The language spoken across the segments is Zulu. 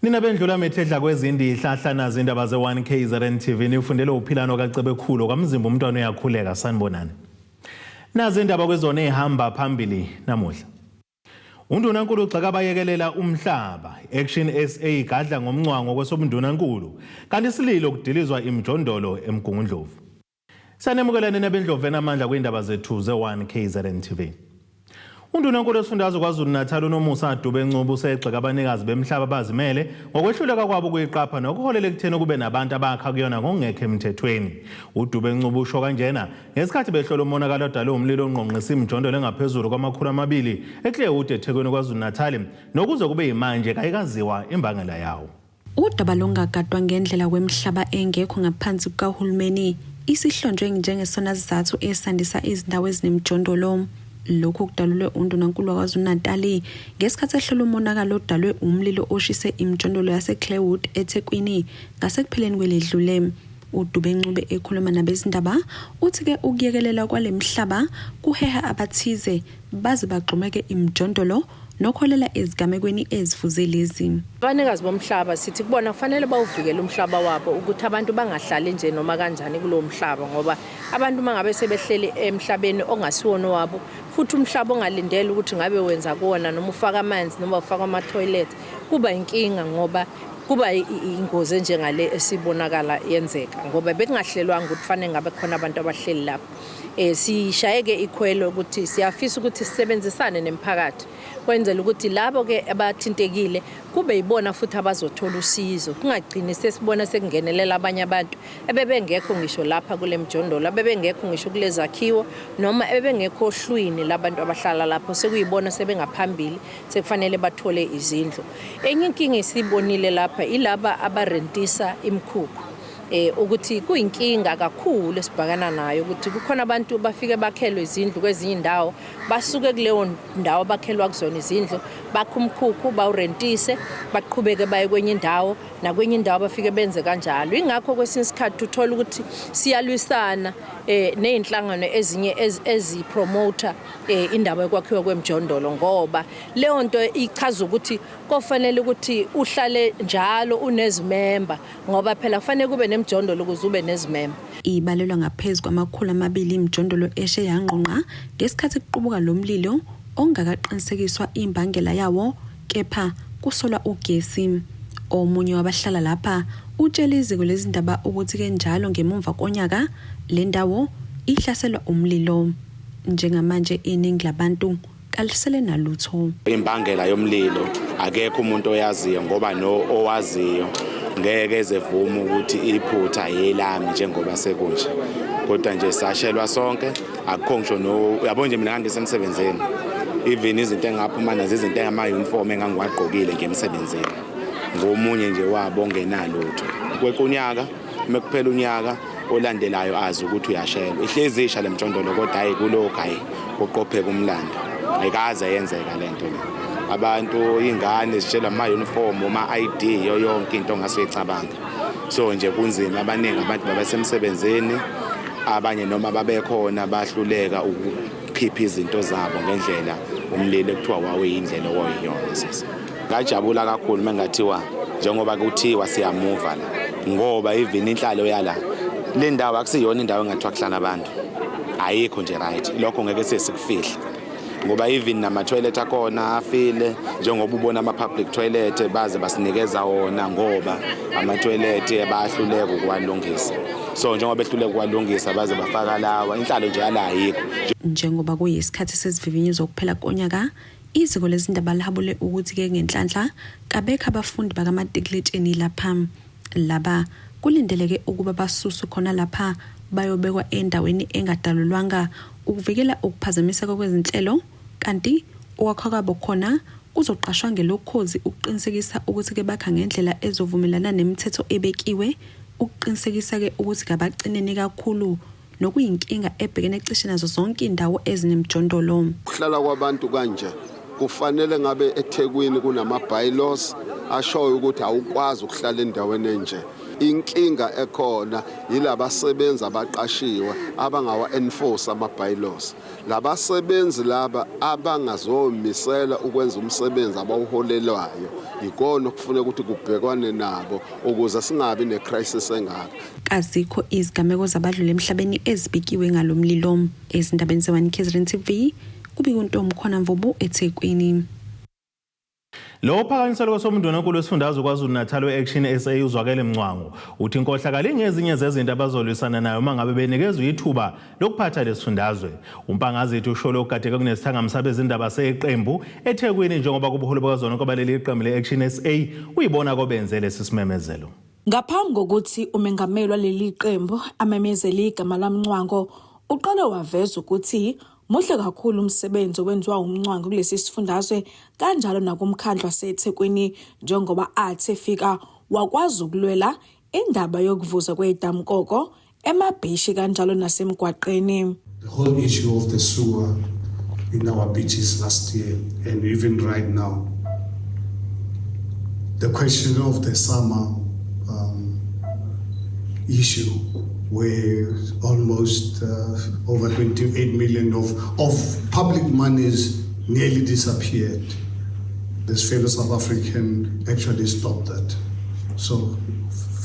Nina bendlula methedla kwezindi ihlahla nazi indaba ze-1 KZN TV nifundele uphilano kaCebekhulu kwamzimba umntwana uyakhuleka sanibonani. Nazi indaba kwezona ehamba phambili namuhla. Undunankulu ugxeka abayekelela umhlaba. Action SA igadla ngomncwango kwesobundunankulu. Kanti isililo kudilizwa imijondolo eMgungundlovu. Sanemukela nina bendlovu enamandla kwindaba zethu ze-1 KZN TV. Undunankulu wesifundazwe KwaZulu-Natal uNomusa Dube Ncube usegxeka abanikazi bemhlaba abazimele ngokwehluleka kwabo ukuyiqapha nokuholela ekutheni kube nabantu abakha kuyona ngokungekho emthethweni. UDube Ncube usho kanjena ngesikhathi behlola umonakalo odalwe umlilo ongqongqisa imijondolo engaphezulu kwama-200 eClearwood eThekwini KwaZulu-Natal nokuze kube yimanje kayikaziwa imbangela yawo. Udaba lokungagadwa ngendlela kwemihlaba engekho ngaphansi kukahulumeni isihlonjwe njengesona sizathu esandisa izindawo ezinemijondolo. Lokhu kudalulwe uNdunankulu waKwaZulu-Natali ngesikhathi ehlola umonakalo odalwe umlilo oshise imijondolo yaseClairwood eThekwini ngasekupheleni kweledlule. UDube Ncube ekhuluma nabezindaba uthi-ke ukuyekelelwa kwale mihlaba kuheha abathize baze bagxumeke imijondolo nokuholela ezigamekweni ezifuze lezi. Abanikazi bomhlaba sithi kubona kufanele bawuvikele umhlaba wabo ukuthi abantu bangahlali nje noma kanjani kulowo mhlaba ngoba abantu uma ngabe sebehleli emhlabeni ongasiwona owabo futhi umhlaba ongalindele ukuthi ngabe wenza kuwona noma ufaka amanzi noma ufaka ama-toilet kuba inkinga ngoba kuba ingozi enjengale esibonakala yenzeka ngoba bekungahlelwanga ukuthi kufanele ngabe khona abantu abahleli lapho. Sishayeke ikhwelo ukuthi siyafisa ukuthi sisebenzisane nemphakathi kwenzela ukuthi labo ke abathintekile kube yibona futhi abazothola usizo kungagcini sesibona sekungenelela abanye abantu ebebengekho ngisho lapha kule mjondolo abebengekho ngisho kulezakhiwo noma ebebengekho ohlwini labantu abahlala lapho sekuyibona sebengaphambili sekufanele bathole izindlu. Enye inkinga esiyibonile lapha ilaba abarentisa imikhukhu ukuthi kuyinkinga kakhulu esibhakana nayo ukuthi kukhona abantu bafike bakhelwe izindlu kwezinye indawo basuke kuleyo ndawo abakhelwa kuzona izindlu bakhe umkhukhu bawurentise baqhubeke baye kwenye indawo nakwenye indawo bafike benze kanjalo. Ingakho kwesinye isikhathi uthola ukuthi siyalwisana nezinhlangano ezinye ezipromoter indaba yokwakhiwa kwemijondolo ngoba leyo nto ichaza ukuthi kofanele ukuthi uhlale njalo unezimemba ngoba phela kufanele kube nemijondolo ukuze ube nezimemba. Ibalelwa ngaphezu kwama-200 imijondolo eshe yangqongqa ngesikhathi kuqubuka lo mlilo ongakaqinisekiswa imbangela yawo kepha kusolwa ugesi. Omunye wabahlala lapha utshele iziko lezindaba ukuthi-ke njalo ngemumva konyaka le ndawo ihlaselwa umlilo. Njengamanje iningi labantu kalisele nalutho. Imbangela yomlilo akekho umuntu oyaziyo ngoba no owaziyo ngeke ezevume ukuthi iphutha yelami njengoba sekunje. Kodwa nje sashelwa sonke akukho ngisho no uyabo nje mina ngangisemsebenzini. Even izinto engaphuma nazo izinto engama-uniform engangiwagqokile nje emsebenzini. Ngomunye nje wabo ongenalutho. Kweqa unyaka mekuphela unyaka olandelayo azi ukuthi uyashelwa. Ihlezi isha le mjondolo kodwa hayi kulokhu hayi kuqopheka umlando. Ayikaze yenzeka le nto le. Abantu ingane zitshelwa ama-uniform ama-ID yo yonke into ongase uyicabanga. So nje kunzima abaningi abantu babesemsebenzini abanye noma babekhona bahluleka ukukhipha izinto zabo ngendlela umlilo ekuthiwa wawuyindlela owawuyiyona sisi. Ngajabula kakhulu mengathiwa njengoba kuthiwa siyamuva la ngoba even inhlalo yala le ndawo akusiyona indawo engathiwa kuhlala abantu ayikho nje right lokho ngeke sesikufihle ngoba even nama-toilet akhona afile njengoba ubona ama-public toilet baze basinikeza wona ngoba ama-toilet bayahluleka ukuwalungisa so njengoba behluleka ukuwalungisa baze bafaka lawa inhlalo nje yala ayikho. Njengoba kuyisikhathi sezivivinyo zokuphela konyaka, iziko lezindaba lihabule ukuthi-ke ngenhlanhla kabekho abafundi bakamatikuletsheni lapha. Laba kulindeleke ukuba basuswe khona lapha bayobekwa endaweni engadalulwanga ukuvikela ukuphazamiseka kwezinhlelo kanti ukwakha kwabo khona kuzoqashwa ngelokhozi ukuqinisekisa ukuthi-ke bakha ngendlela ezovumelana nemithetho ebekiwe ukuqinisekisa-ke ukuthi kabacineni kakhulu nokuyinkinga ebhekene cishe nazo zonke indawo ezinemijondolo. Ukuhlala kwabantu kanje kufanele ngabe eThekwini kunama bylaws ashoyo ukuthi awukwazi ukuhlala endaweni enje. Inkinga ekhona yilabasebenzi abaqashiwe abangawa enforce ama bylaws. Labasebenzi laba abangazomisela ukwenza umsebenzi abawuholelwayo, ikona okufuneka ukuthi kubhekwane nabo ukuze singabi necrisis engaka. Kazikho izigameko zabadlule emhlabeni ezibikiwe ngalomlilo. Ezindabeni ze-1 KZN TV, kubika uNtomkhona Mvubu eThekwini. Lo phakanyiselo kwesomndunankulu wesifundazwe KwaZulu-Natal we-Action SA uZwakele Mncwango uthi inkohlakalo ingezinye zezinto abazolwisana nayo uma ngabe benikezwe ithuba lokuphatha lesifundazwe. UMpangazithi usho lokhu kade kunesithangami sabezindaba seqembu eThekwini njengoba kubuholi bukazwelonke baleli qembu le-Action SA uyibona kobenze lesi simemezelo. Ngaphambi kokuthi umengameli waleli qembu amemezele igama laMncwango, uqale waveza ukuthi muhle kakhulu umsebenzi owenziwa uMncwango kulesi sifundazwe kanjalo nakumkhandlu waseThekwini njengoba athi efika wakwazi ukulwela indaba yokuvuzwa kwedamkoko emabhishi kanjalo nasemgwaqeni. The whole issue of the sewer in our beaches last year and even right now. The question of the summer issue where almost over 28 million of public monies nearly disappeared. This fellow South African actually stopped that. So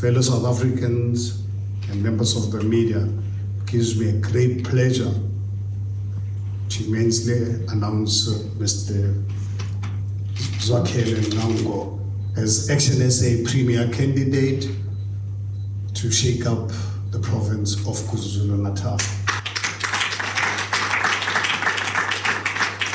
fellow South Africans and members of the media, gives me a great pleasure to immensely announce Mr. Zwakele Mncwango as Action SA Premier candidate to shake up the province of KwaZulu-Natal.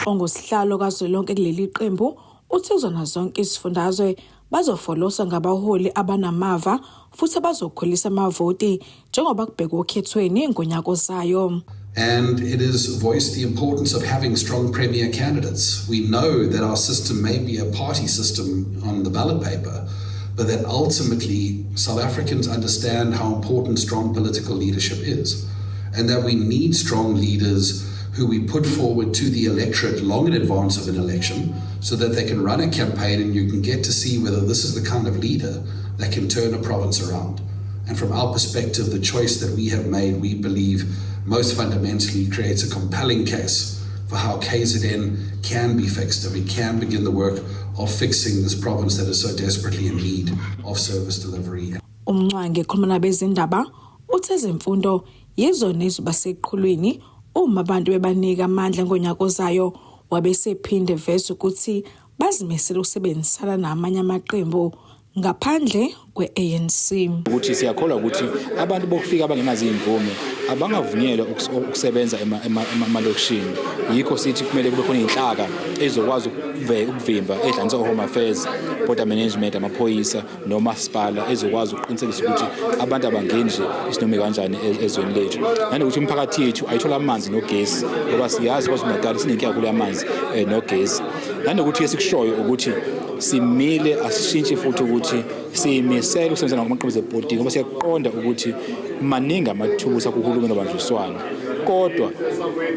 Ongusihlalo kazwelonke kuleli qembu uthi kuzona zonke izifundazwe bazofolosa ngabaholi abanamava futhi abazokhulisa amavoti njengoba kubhekwe okhethweni ngonyaka ozayo. And it has voiced the importance of having strong premier candidates. We know that our system may be a party system on the ballot paper, but that ultimately South Africans understand how important strong political leadership is, and that we need strong leaders who we put forward to the electorate long in advance of an election so that they can run a campaign and you can get to see whether this is the kind of leader that can turn a province around. And from our perspective, the choice that we have made, we believe, most fundamentally creates a compelling case for how KZN can be fixed and we can begin the work of fixing this province that is so desperately in need of service delivery. UMncwango ekhuluma nabezindaba uthe ezemfundo yizona eziba seqhulwini uma abantu bebanika amandla ngonyaka ozayo, wabe sephinde veza ukuthi bazimisele ukusebenzisana namanye amaqembu ngaphandle kwe-ANC. Ukuthi siyakholwa ukuthi abantu bokufika abangenazo izimvume abangavunyelwa ukusebenza emalokishini. Yikho sithi kumele kube khona inhlaka ezokwazi ukuvimba ehlanganisa Home Affairs, Border Management, amaphoyisa nomasipala, ezokwazi ukuqinisekisa ukuthi abantu abangeni nje isinoma kanjani ezweni lethu, nanokuthi imiphakathi yethu ayithola amanzi nogesi, ngoba siyazi KwaZulu-Natal sinenkinga kakhulu yamanzi nogesi. Nanokuthi esikushoyo ukuthi simile, asishintshi, futhi ukuthi siyimisele ukusebenzisana ngamaqembu ezepolitiki, ngoba siyaqonda ukuthi maningi amathuba kuhulumeni obanjiswano, kodwa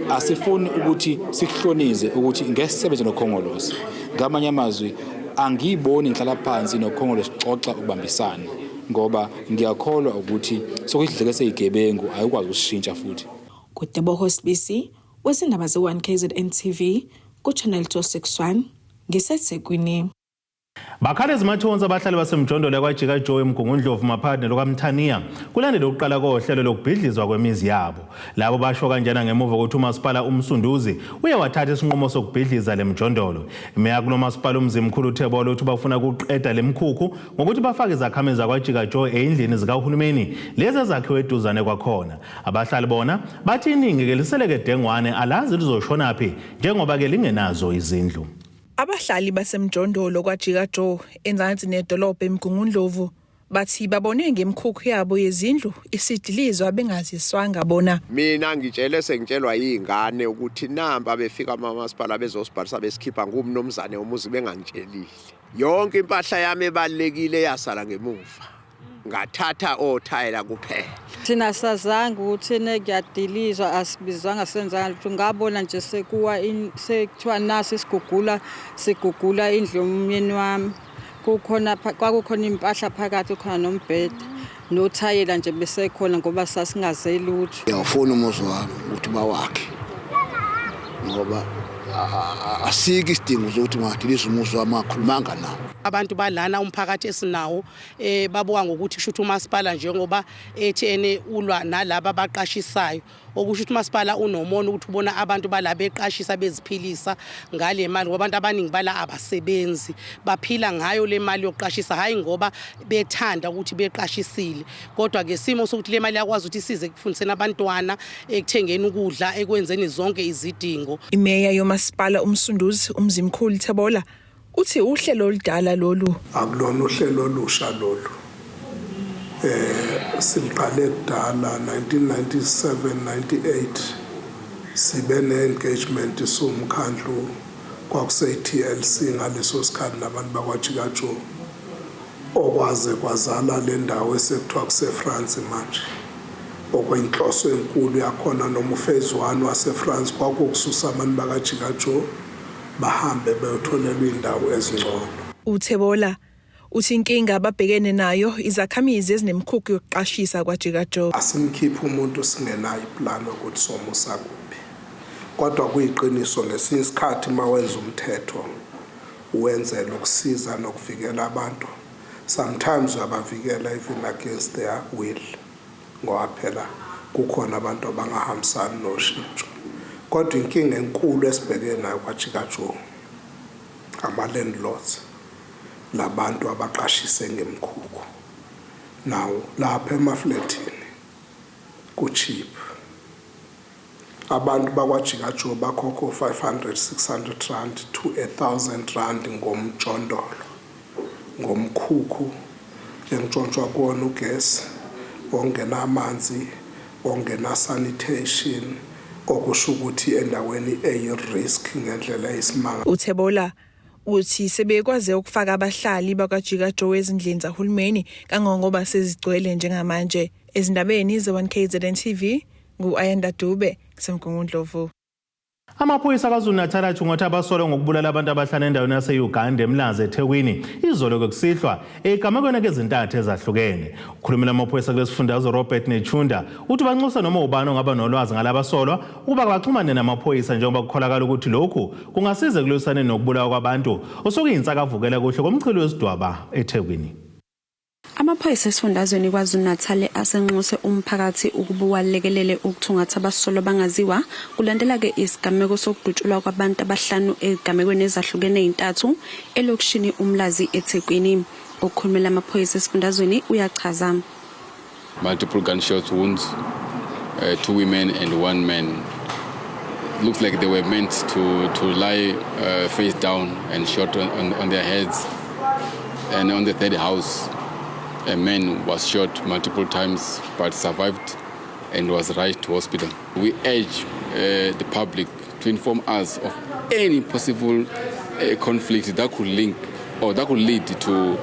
asifuni ukuthi sikuhlonize ukuthi ngeke sisebenze noKhongolose. Ngamanye amazwi, angiyiboni ngihlala phansi noKhongolose sixoxa ukubambisana, ngoba ngiyakholwa ukuthi sokuyidleke seyigebengu ayikwazi ukushintsha futhi. Kuteboho Sibisi wezindaba ze-1 KZN TV ku-Channel 261 ngiseThekwini. Bakhala ezimathonsi abahlali basemjondolo yakwaJika Joe eMgungundlovu maphakathi nelokaMthaniya kulandela ukuqala kohlelo lokubhidlizwa kwemizi yabo. Labo basho kanjena ngemuva kokuthi umasipala uMsunduzi uye wathatha isinqumo sokubhidliza le mjondolo. Imeya kulo masipala uMzimkhulu Thebolo uthi bafuna ukuqeda le mkhukhu ngokuthi bafake izakhamizi zakwaJika Joe ey'ndlini zikahulumeni lezi ezakhiwe eduzane kwakhona. Abahlali bona bathi iningi-ke liseleke dengwane, alazi lizoshonaphi njengoba-ke lingenazo izindlu. Abahlali basemjondolo kwaJika Joe enzansi nedolobha eMgungundlovu bathi babone ngemikhukhu yabo yezindlu isidilizwa bengaziswanga bona. Mina ngitshele sengitshelwa yingane ukuthi nampa befika amamasipala bezosibhalisa besikhipha ngumnumzane womuzi bengangitshelile. Yonke impahla yami ebalekile yasala ngemuva. Ngathatha othayela kuphela. Thina sazange ukuthi kuyadilizwa, asibizwanga, senzanga lutho. Ngabona nje sekuwa, sekuthiwa nasi isigugula, sigugula indlu yomyeni wami. Kukhona, kwakukhona impahla phakathi, khona nombhede. Nothayela nje besekhona ngoba sasingaze lutho. Ngiyawufuna umuzi wami ukuthi bawakhe ngoba asikho isidingo sokuthi ngingadiliza umuzi wami ngakhulumanga nawo. Abantu balana umphakathi esinawo babuka ngokuthi kusho ukuthi umasipala njengoba ethi ene ulwa nalaba abaqashisayo, okusho ukuthi umasipala unomona ukuthi ubona abantu bala beqashisa beziphilisa ngale mali, ngoba abantu abaningi bala abasebenzi, baphila ngayo le mali yokuqashisa, hhayi ngoba bethanda ukuthi beqashisile, kodwa ke simo sokuthi le mali yakwazi ukuthi isize ekufundiseni abantwana, ekuthengeni ukudla, ekwenzeni zonke izidingo. Imeya yomasipala uMsunduzi uMzimkhulu Thebolla uthi uhlelo oludala lolu. Akulona uhlelo olusha lolu, siliqale kudala 1997 98 sibe ne-engagement siwumkhandlu, kwakuse-TLC ngaleso sikhathi nabantu bakwaJika Joe, okwaze kwazala le ndawo esekuthiwa kuse-France manje, okuyinhloso enkulu yakhona noma uphase 1 wase-France kwakukususa abantu bakaJika Joe bahambe beyotholelwa indawo ezingcono. UThebolla uthi inkinga ababhekene nayo izakhamizi ezinemikhukhu yokuqashisa kwaJika Joe. Asimkhiphi umuntu singenayo iplan ukuthi somusa kuphi, kodwa kuyiqiniso ngesinye isikhathi uma wenza umthetho wenzela ukusiza nokuvikela abantu, sometimes uyabavikela even against their will, ngoba phela kukhona abantu abangahambisani noshintsho. Kodwa inkinga enkulu esibhekene nayo kwaJika Joe ama-landlords, labantu abaqashise ngemikhukhu. Now lapha emafletini ku-cheap, abantu bakwaJika Joe bakhokha 500 600 rand to 1000 rand ngomjondolo, ngomkhukhu entshontshwa kuwona ugesi, ongena amanzi, ongena sanitation, okusho ukuthi endaweni eyi-risk ngendlela eyisimanga. UThebolla uthi sebekwaze ukufaka abahlali bakwaJika Joe ezindlini zahulumeni kangangoba sezigcwele njengamanje. Ezindabeni ze-1KZN TV, ngu-Ayanda Dube kuseMgungundlovu. Amaphoyisa KwaZulu-Natal athungatha abasolwa ngokubulala abantu abahlanu endaweni yase-Uganda eMlazi eThekwini izolo kusihlwa ezigamekweni ezintathu ezahlukene. Ukhulumela amaphoyisa kulesifundazwe Robert Netshiunda uthi banxusa noma ubani ongaba nolwazi ngalabasolwa ukuba baxhumane namaphoyisa, njengoba kukholakala ukuthi lokhu kungasiza ekulwisaneni nokubulawa kwabantu osukuyinsakavukela kuhle komchilo wesidwaba eThekwini. Amaphoyisa esifundazweni KwaZulu-Natal asenxuse umphakathi ukuba walekelele ukuthungatha abasolwa bangaziwa kulandela-ke isigameko sokudutshulwa kwabantu abahlanu ezigamekweni ezahlukene ezintathu elokishini uMlazi eThekwini. Okhulumela amaphoyisa esifundazweni uyachaza. Multiple gunshot wounds, two women and one man. Looks like they were meant to lie face down and shot on their heads. And on the third house, a man was shot multiple times but survived and was rushed to hospital. We urge the public to inform us of any possible conflict that could link or that could lead to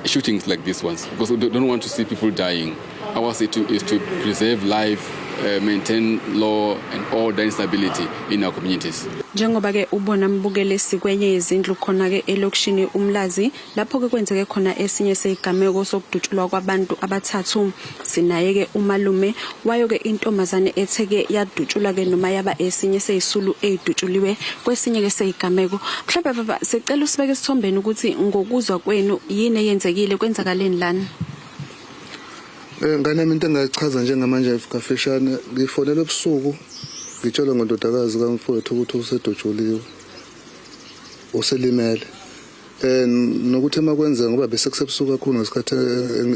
shootings like these ones, because we don't want to see people dying. Ours is to preserve life, maintain law and order and stability in our communities. Njengoba ke ubona mbukele sikwenye yezindlu khona ke elokishini uMlazi lapho ke kwenzeke khona esinye sezigameko sokudutshulwa kwabantu abathathu, sinaye ke umalume wayo ke intombazane etheke yadutshulwa ke noma yaba esinye sezisulu ezidutshuliwe kwesinye ke sezigameko. Mhlawumbe baba sicela usibeke esithombeni ukuthi ngokuzwa kwenu yini eyenzekile, kwenzakaleni lana? Ngane yami, into engayichaza njengamanje kafishane, ngifonele ebusuku ngitshelwe ngondodakazi kamfowethu ukuthi usedutshuliwe, uselimele, nokuthi emakwenzeka ngoba bese kusebusuku kakhulu ngesikhathi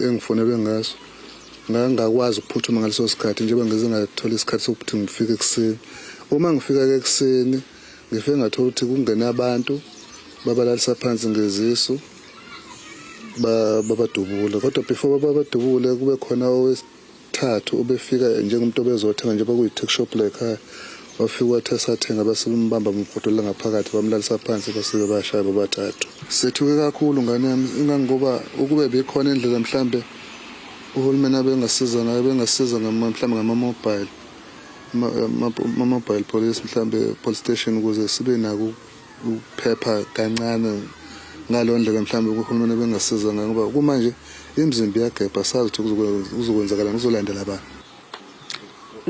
engifonelwe ngaso, ngangakwazi ukuphuthuma ngaleso sikhathi njengoba ngize ngathola isikhathi sokuthi ngifike ekuseni. Uma ngifika-ke ekuseni, ngifike ngathola ukuthi kungene abantu, babalalisa phansi ngezisu, babadubula. Kodwa before babadubule, kube khona owesithathu obefika njengomuntu obezothenga njengoba kuyi-tuck shop la ekhaya. Wafika wathi esathenga, base bambamba, bamgodolela ngaphakathi, bamlalisa phansi, base bashaya bobathathu. Sethuke kakhulu, ngane yami, ingangoba ukube bekhona indlela mhlambe uhulumeni abengasiza ngayo, bengasiza mhlambe ngama-mobile ama-mobile police, mhlambe police station, ukuze sibe nako ukuphepha kancane. Ngaleyo ndlela mhlawumbe uhulumeni bengasiza ngayo, ngoba kumanje imizimba iyagebha, sazi ukuthi kuzokwenzakalani, kuzolandela bani.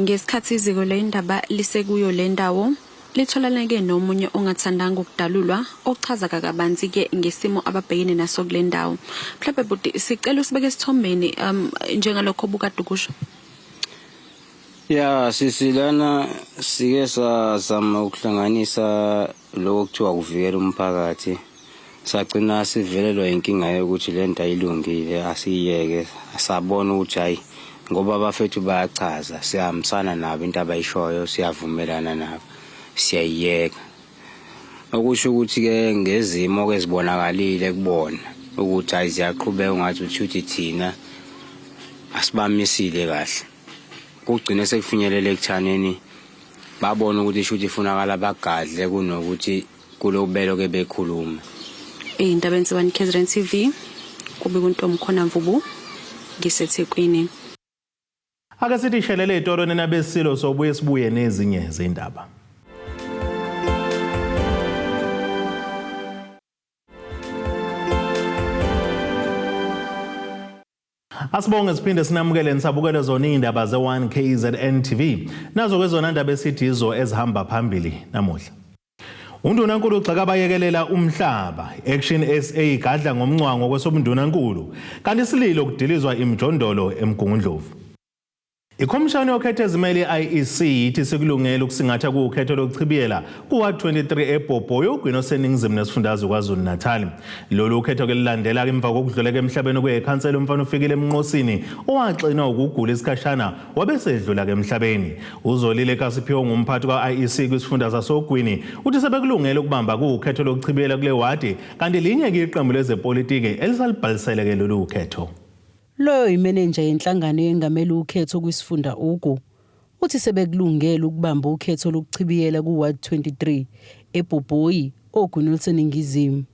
Ngesikhathi iziko lendaba lisekuyo le ndawo, litholaneke nomunye ongathandanga ukudalulwa ochaza kakabanzi-ke ngesimo ababhekene naso kule ndawo. Mhlawumbe bhuti sicela usibeke esithombeni njengalokho obukade ukusho. Ya sisi, lana sike sazama ukuhlanganisa lokho kuthiwa ukuvikela umphakathi, sagcina sivelelwa inkinga yokuthi le nto ayilungile, asiyiyeke. Sabona ukuthi hayi, ngoba abafethu bayachaza, siyahambisana nabo, into abayishoyo siyavumelana nabo, siyayiyeka. Okusho ukuthi-ke ngezimo-ke zibonakalile kubona ukuthi hayi ziyaqhubeka, ungathi uthi thina asibamisile kahle, kugcine sekufinyelele ekuthaneni babona ukuthi shuthi ifunakala bagadle kunokuthi kulobelo-ke bekhuluma. Ey'ndabeni ze-1 KZN TV, kubika uNtomkhona Mvubu, ngiseThekwini. Ake sithi shelele ey'tolo nina besilo, sobuye sibuye nezinye zindaba. Asibonge siphinde sinamukele nisabukele zona iy'ndaba ze-1 KZN TV. Nazo ke zona ndaba esithi izo ezihamba phambili namuhla. Undunankulu ugxeka abayekelela umhlaba. Action SA igadla ngoMncwango kwesobundunankulu. Kanti isililo kudilizwa imijondolo eMgungundlovu. Ikhomishani yokhetho ezimele i-IEC ithi sekulungele ukusingatha kuwukhetho lokuchibiyela kuward 23 eBhobhoyi ogwini oseningizimu nesifundazwe KwaZulu-Natal. Lolu khetho ke lulandela emva kokudluleka emhlabeni kwekhansela umfana ufikile eMnqosini owaxinwa ukugula isikhashana wabe sedlula ke emhlabeni. Uzolile Kasiphiwe ngumphathi kwa-IEC kwisifunda sasogwini uthi sebekulungele ukubamba kuwukhetho lokuchibiyela kule wadi, kanti linye ke iqembu lezepolitiki elisalibhalisele ke lolu khetho. Loyo imenenja yenhlangano yengamele ukhetho kwisifunda Ugu uthi sebekulungele ukubamba ukhetho lokuchibiyela ku-Ward 23 eBhobhoyi ogwini oluseningizimu.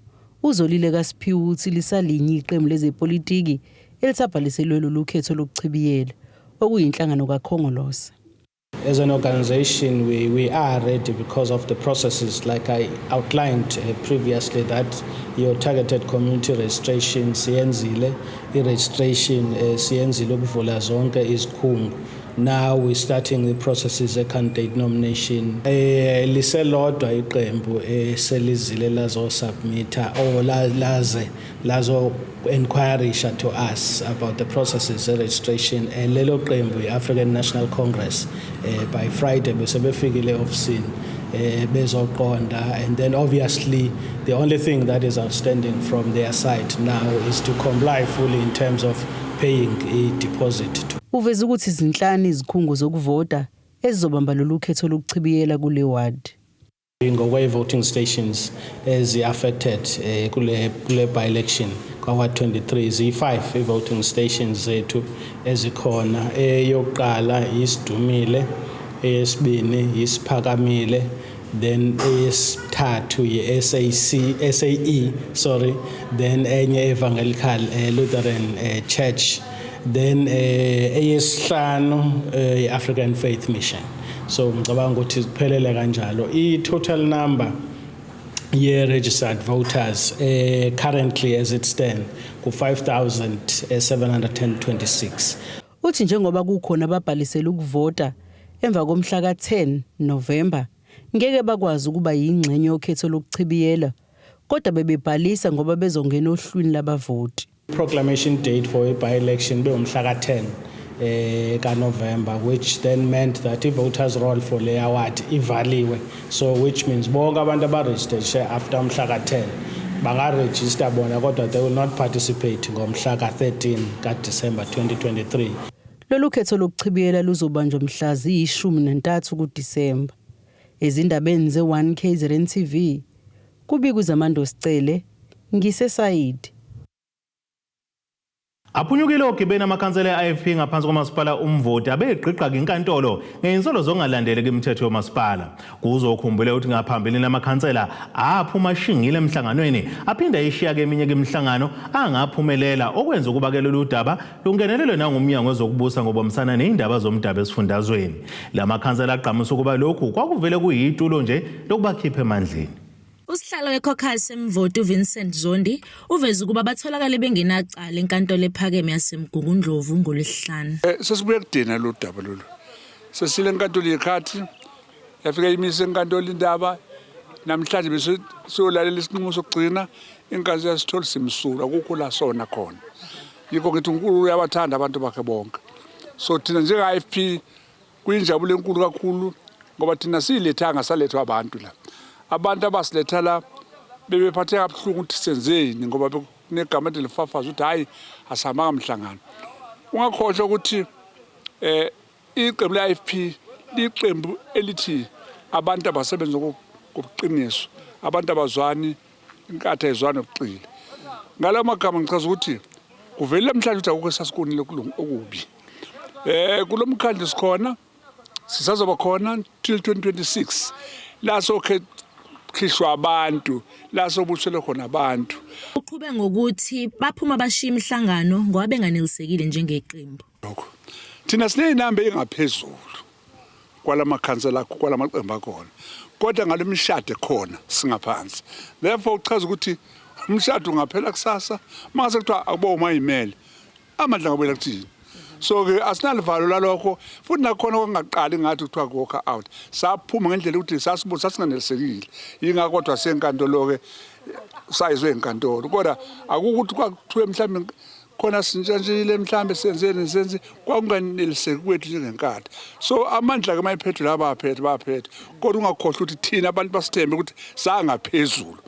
Uzolile kaSiphiwe uthi lisalinye iqembu lezepolitiki elisabhaliselwe lolu khetho lokuchibiyela, okuyinhlangano kaKhongolose. As an organization, we are ready because of the processes like I outlined previously, that your targeted community registration siyenzile, i-registration siyenzile ukuvula zonke izikhungo. Now we're starting the processes e candidate nomination. Liselodwa iqembu eselizile lazo-submita or laze lazo inquirisha to us about the processes registration. Lelo qembu i-African National Congress. By Friday bese befikile ofisini bezoqonda, and then obviously the only thing that is outstanding from their side now is to comply fully in terms of paying a deposit. Uveza ukuthi zinhlanu izikhungo zokuvota ezizobamba lolu khetho lokuchibiyela kule ward. Ngokwe-voting stations ezi-affected kule by-election kwa-ward 23, ziyi-5 i-voting stations zethu ezikhona. Eyokuqala yiSidumile, eyesibini yiSiphakamile, then eyesithathu yi-SAC SAE, sorry, then enye Evangelical Lutheran Church, then eyesihlanu i-African Faith Mission. So ngicabanga ukuthi kuphelele kanjalo. I-total number ye-registered voters currently as it stand ku-5726. Uthi njengoba kukhona ababhalisela ukuvota emva komhla ka-10 November, ngeke bakwazi ukuba yingxenye yokhetho lokuchibiyela, kodwa bebebhalisa ngoba bezongena ohlwini labavoti. Proclamation date for a by-election bewumhla ka-10 kaNovember, which then meant that i-voters roll for le ward ivaliwe, so which means bonke abantu abaregistered after umhla ka-10 bangaregister bona, kodwa they will not participate ngomhla ka-13 kaDecember 2023. Lolu khetho lokuchibiyela luzobanjwa mhla ziyi-13 kuDisemba. Ezindabeni ze-1 KZN TV, kubika uZamando Sicele, ngiseSayidi. Aphunyukile ogibeni amakhansela e-IFP ngaphansi komasipala Umvoti abegqigqa inkantolo ngey'nsolo zokungalandeli kwimithetho yomasipala. Kuzokhumbula ukuthi ngaphambilini amakhansela aphuma shingile emhlanganweni aphinde ayishiya-ke eminye imihlangano angaphumelela, okwenza ukuba ke lolu daba lungenelelwe nangumnyango wezokubusa ngobambisana ney'ndaba zomdabu esifundazweni. La makhansela agqamisa ukuba lokhu kwakuvele kuyitulo nje lokubakhipha emandleni. Usihlalo weCaucus eMvoti uVincent Zondi uveze ukuba batholakale bengenacala enkantolo ephakeme yaseMgungundlovu ngoLwesihlanu. Sesibuye kudina lo daba lolu. Sesile enkantolo yekhathi yafika imise enkantolo indaba namhlanje bese siyolalela isinqumo sokugcina inkazi yasithola simsulwa akukho la sona khona. Yikho ngithi uNkulunkulu uyabathanda abantu bakhe bonke. So thina njenge-IFP kuyinjabulo enkulu kakhulu ngoba thina siyilethanga salethwa abantu la. Abantu abasiletha la bebephatheka kabuhlungu ukuthi senzeni ngoba bekunegama elithi lifafaza ukuthi hhayi asihambanga mhlangano. Ungakhohlwa ukuthi iqembu le-IFP liqembu elithi abantu abasebenza ngobuqiniso, abantu abazwani inkatha ayizwani nobuqili. Ngalawo magama ngichaza ukuthi kuvelile namhlanje ukuthi akukho esasikonile okubi. Kulo mkhandlu sikhona sisazoba khona till 2026 la sokhishwa abantu la sobuthelwe khona abantu. Uqhube ngokuthi baphuma bashiya imihlangano ngoba benganelisekile njengeqembu. Lokho thina sineyinamba engaphezulu kwalamakhansela kwalamaqembu akhona, kodwa ngalo mishado ekhona singaphansi. Therefore uchaza ukuthi umshado ungaphela kusasa mase kuthiwa akubo umayimele amandla ngabuyela kuthini. So ke asinalivalo lalokho futhi nakhona kwakungaqali ngathi kuthiwa walk out, saphuma ngendlela ukuthi sasibuza sasinganelisekile, yingakho kodwa senkantolo ke sayizwe enkantolo, kodwa akukuthi kwakuthiwe mhlawumbe khona sintshantshile mhlambe senzeni senze kwakunganeliseki kwethu njengenkatha. So amandla ke mayiphethwe laba baphethe baphethe, kodwa ungakhohlwa ukuthi thina abantu basithembe ukuthi sangaphezulu.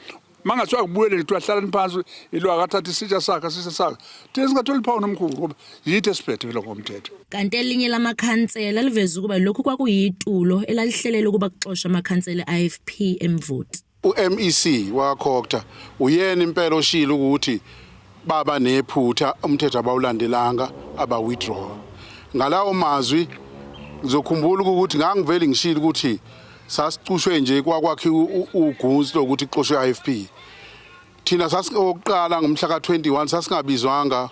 Mangathiwa kubuyele kuthiwa hlalani phansi ilo akathatha isitsha sakhe isitsha sakhe, thina singathola iphawu nomkhulu ngoba yithi esiphethe phela ngomthetho. Kanti elinye lamakhansela liveze ukuba lokhu kwakuyitulo elalihlelele ukuba kuxoshwe amakhansela e-IFP eMvoti. U-MEC wakaCogta uyena impela oshilo ukuthi baba nephutha umthetho abawulandelanga aba-withdraw. Ngalawo mazwi ngizokhumbula ukuthi ngangivele ngishilo ukuthi sasicushwe nje kwakwakhe ugunsi lokuthi kuxoshwe i-IFP. Thina sasikokuqala ngomhla ka-21 sasingabizwanga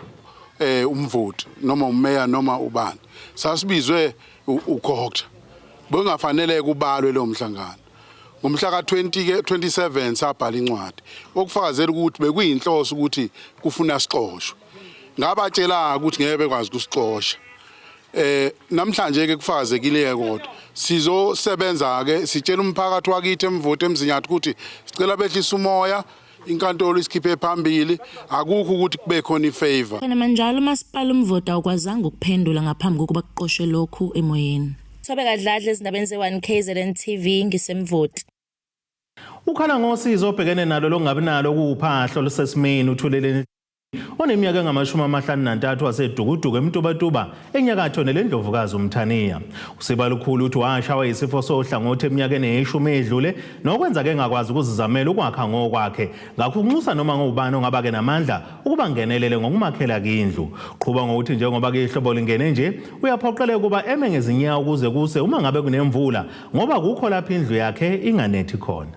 umvoti noma umeya noma ubani. Sasibizwe uCogta. Bekungafanele kubalwe lo mhlangano. Ngomhla ka-20 ke 27 sabhala incwadi okufakazela ukuthi bekuyinhloso ukuthi kufuna sixoshwe. Ngabatshela ukuthi ngeke bekwazi ukusixosha. Namhlanje ke kufakazekile kodwa sizosebenza ke sitshela umphakathi wakithi eMvoti eMzinyathi ukuthi sicela behlisa umoya, inkantolo isikhiphe phambili, akukho ukuthi kube khona ifavor. Khona manjalo umasipala uMvoti awukwazanga ukuphendula ngaphambi kokuba kuqoshwe lokhu emoyeni. Thobeka Dladla ezindabeni ze-1 KZN TV ngiseMvoti. Ukhala ngosizo obhekene nalo lokungabi nalo kuwuphahlo olusesimeni uthuleleni oneminyaka engama-53 waseDukuduku eMtubatuba enyakatho nelendlovukazi uMthaniya. Usibalukhulu uthi washawa yisifo sohlangothi eminyakeni eyishumi edlule nokwenza ke engakwazi ukuzizamela ukwakha ngokwakhe. Ngakho unxusa noma ngubani ongaba ke namandla ukuba ngenelele ngokumakhela kindlu. Qhuba ngokuthi njengoba ke ihlobo lingene nje uyaphoqeleka ukuba eme ngezinyawo ukuze kuse uma ngabe kunemvula ngoba kukho lapho indlu yakhe inganethi khona.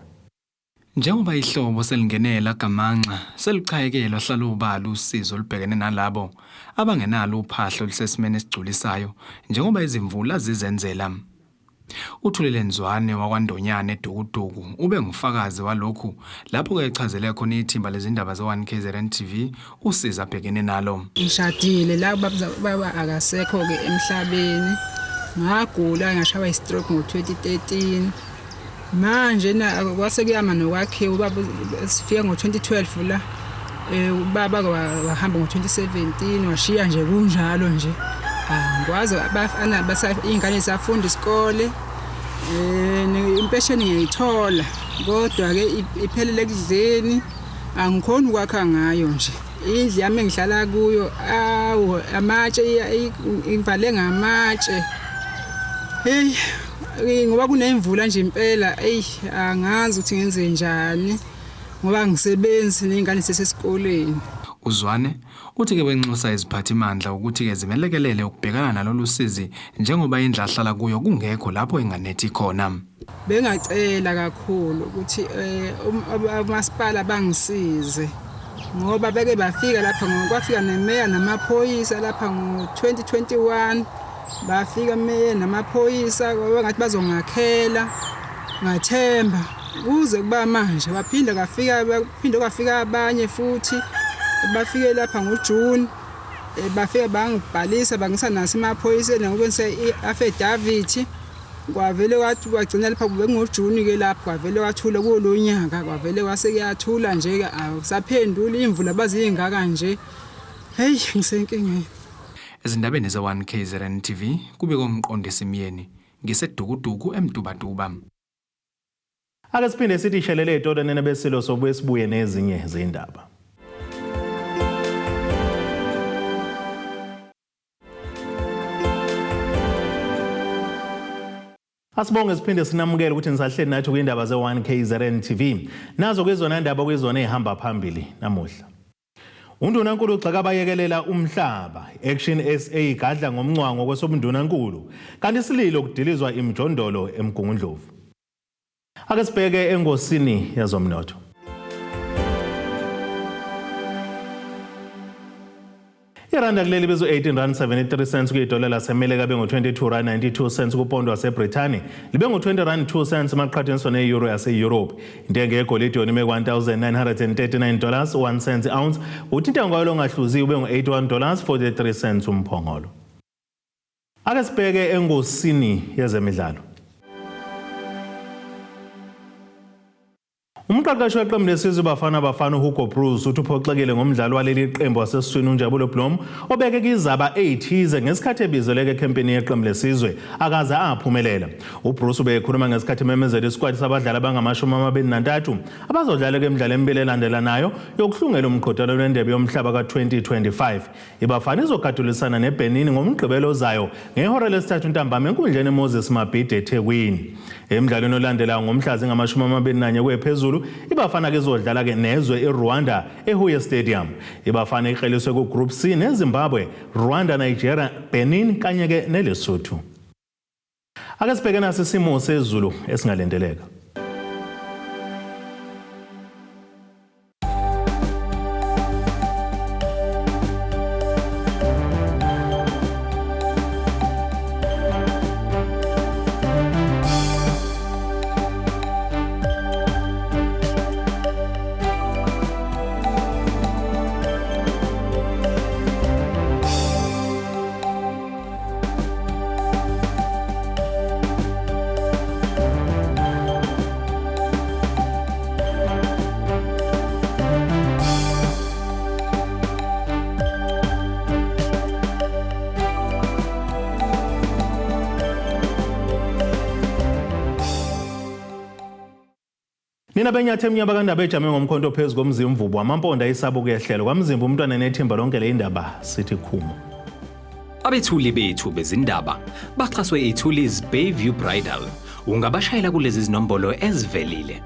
Njengoba ihlobo selingenela gamanxa seluchayekelwa hlala ubala usizo olubhekene nalabo abangenalo uphahlo olusesimeni esigculisayo njengoba izimvula zizenzela. Uthulele Nzwane wakwaNdonyane eDukuduku ube ngufakazi walokhu lapho-ke echazele khona ithimba lezindaba ze-1 KZN TV usizo abhekene nalo. Ngishadile la baba akasekho-ke emhlabeni, ngagula ngashawa i-stroke ngo-2013. Manje na kwase kuyama nokwakhiwa ubaba sifika ngo-2012 la ubaba wahamba ngo-2017 washiya nje kunjalo nje. Angikwazi abafana iy'ngane zisafunda isikole impesheni ngiyayithola kodwa ke iphelele ekudleni, angikhoni ukwakha ngayo nje. Indlu yami engihlala kuyo awu amatshe ivale ngamatshe. Hey ngoba kunemvula nje impela, eyi angazi ukuthi ngenze njani ngoba angisebenzi ney'ngane zisesesikoleni. Uzwane uthi ke wenxusa iziphathimandla ukuthi ke zimelekelele ukubhekana nalolu sizi njengoba indlu ahlala kuyo kungekho lapho enganethi khona. Bengacela kakhulu ukuthi umasipala bangisize ngoba beke bafika lapha kwafika nemeya namaphoyisa lapha ngo-2021 bafika meya namaphoyisa ngathi bazongakhela, ngathemba. Kuze kuba manje waphinde kwafika phinde kwafika abanye futhi bafike lapha ngoJune bafike bangibhalisa bangisa naso emaphoyiseni ngokwenza i-affidavit. Kwavele kwathi kwagcina lapha kube ngoJuni ke lapho kwavele kwathula kulo nyaka, kwavele kwase kuyathula nje ke, akusaphenduli imvula bazingaka nje. Hey, ngisenkingeni. Ezindabeni ze-1 KZN TV kubikwa uMqondisi Myeni ngiseDukuduku eMtubatuba. Ake siphinde sithi shelele ey'tolo nene besilo sobuye sibuye nezinye zindaba. Asibonge siphinde sinamukele ukuthi nisahleli nathi kwindaba ze-1 KZN TV. Nazo kwizona ndaba kwizona ezihamba phambili namuhla. Undunankulu ugxeka abayekelela umhlaba. Action SA igadla ngomncwango kwesobundunankulu. Kanti isililo kudilizwa imijondolo eMgungundlovu. Ake sibheke engosini yezomnotho. Iranda kuleli bizu 18 rand 73 cents kuyidola laseMelika bengu-22 rand 92 cents kupondo waseBrithani libe ngu-20 rand 2 cents maqhathaniswa ne-euro yase-Europe. Intengo yegolide yona ime 1939 dollars 1 cent ounce, kuthi intengo yayo ongahluziwe ube ngu-81 dollars 43 cents umphongolo. Ake sibheke engosini yezemidlalo. Umqeqeshi weqembu lesizwe Bafana Bafana uHugo Broos uthi uphoxekile ngomdlalo waleli qembu wasesiswini uNjabulo Blom obeke kizaba ezithize ngesikhathi ebizeleke ekhempini yeqembu lesizwe akaze aphumelela. UBroos ubekhuluma ngesikhathi ememezela isikwati sabadlali abangama-23 abazodlala emidlalweni emibili elandelanayo yokuhlungela umqhudelwano wendebe yomhlaba ka-2025. IBafana izogadulisana neBenin ngoMgqibelo ozayo ngehora lesithathu ntambama enkundleni eMoses Mabhida eThekwini. Emdlalweni olandelayo ngomhla zingama-21 kwephezulu iBafana ke izodlala ke nezwe iRwanda eHuye Stadium. IBafana ikleliswe ku-Group C neZimbabwe, Rwanda, Nigeria, Benin kanye ke neLesotho. Ake sibheke nasi isimo sezulu esingalindeleka. Nina benyathe emnyama kandaba ejame ngomkhonto phezu komzimvubu amamponda isabo kuyehlela kwamzimba umntwana nethimba lonke le indaba sithi khumo. Abethuli bethu bezindaba baxhaswe iThulis Bayview Bridal. Ungabashayela kulezi zinombolo ezivelile.